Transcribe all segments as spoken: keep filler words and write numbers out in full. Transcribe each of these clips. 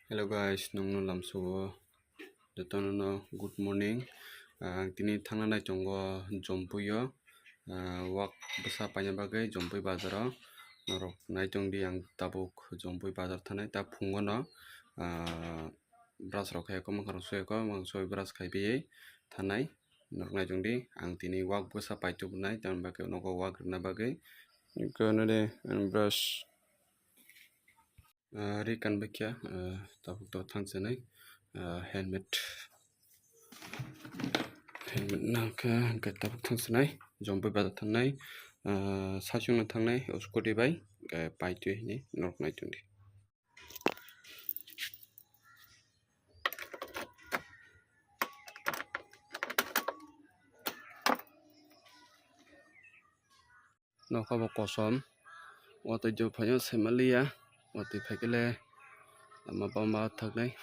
Hello guys, nongno lamsogo jotono no good morning. Ah, ang tini thangna nai tongo Jompui o, ah, wak bwsa paina bagwi Jompui bazar o. Norok nai tong di, ang tabuk Jompui bazar thanai ta phungo no, ah, brush rok khai ko, mwkhang rok sui ko, mwkhang sui brush khai bi thanai. Norok nai tong di, ang tini wak bwsa pai tubunai, tamni bagwi nogo wak rwna bagwi. Ko no de, ang brush. Ah, ri kan bakya, ah, tabuk to thang sanai, ah, helmet. Helmet nangkha, hwnkhe tabuk thang sanai, Jompui bazar thangnai, ah, sachwngno thangnai, o scooty bai, hwnkhe pai twi hwnwi norok nai tong di. Nokha bo kosom. Watwi jok phaio saimanliya. Watwi phaikhe le lama bama thaknai.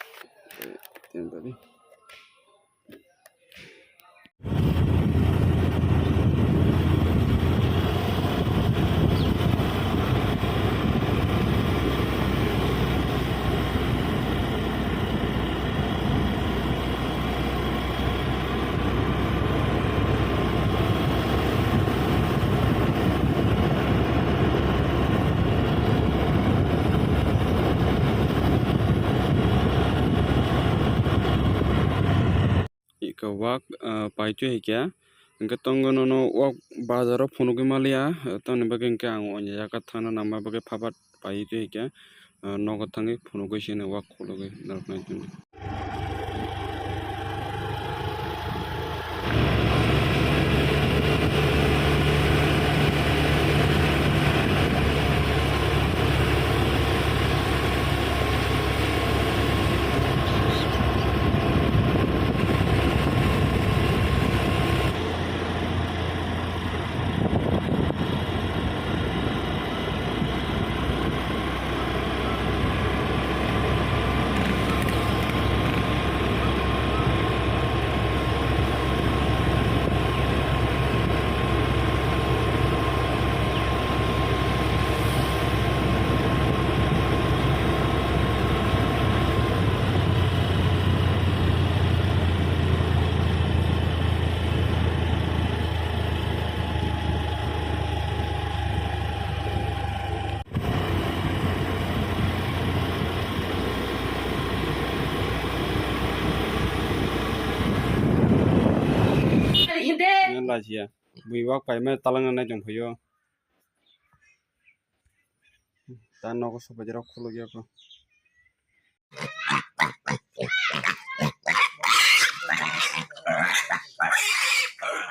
Ika wak, ah, paitwi hai khe, hwnkhe tongo nono wak bazaro phunugwi maliya, tamni bagwi hwnkhe ang o jaga thangna nangma bagwi phabar paitwi hai khe, ah, nogo thangwi phunugwi sini wak khulugwi norok nai tongdi. Lajiya. Bui wak paimani talang nai tong phaio. Ta nogo sopaijak rok khuluk ya ko.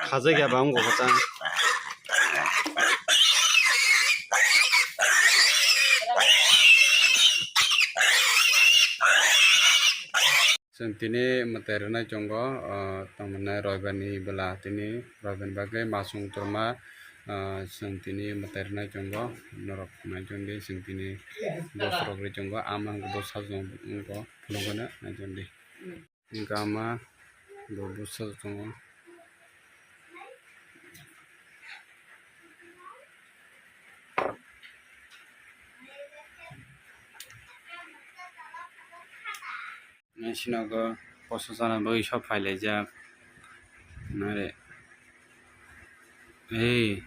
Khajak ya ba wng kha ta. Chwng tini mwtai rwnai tongo, ah, tamo hwnai roibar ni bwla, tini roibar ni bagwi masung torma, ah, chwng tini mwtai rwnai tongo, norok nai tongdi chwng tini boss rok ri tongo, ama hwnkhe boss sajwk wngkha phunukgwino nai tongdi. Hwnkhe ama bo boss sajwk tongo. Sinogo poso chana bagwi sok phailaijak. Nare. Hey.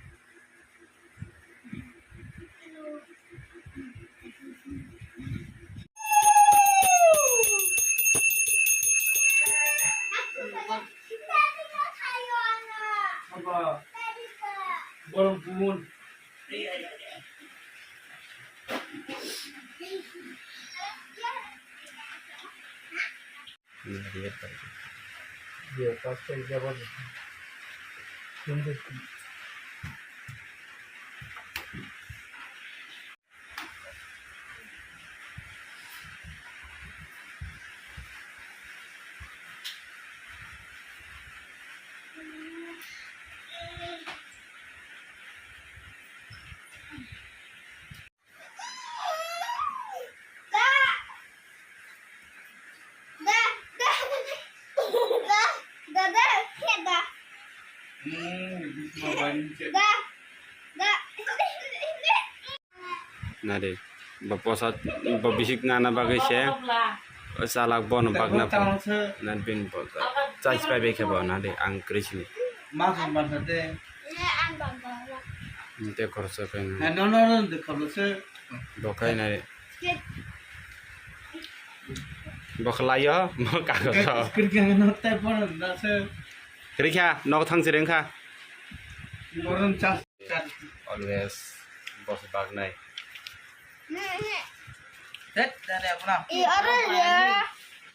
Nari, ba posa, ba bisik nana bagwi se. Chalak bono bagna phone. Nan bin bo. Chais pai bai khe bo na de ang kri sini. Ma phone bagna de. Te khorsa kai na. No, no, no, de khorsa. Bo kai na. Bo khlai yo, bo kagos. Kri khe no tai bono na se. Kri kha, nok thang sireng kha. Boron chas. Always bos bagnai. Tet, dale, apna. I, aro ya.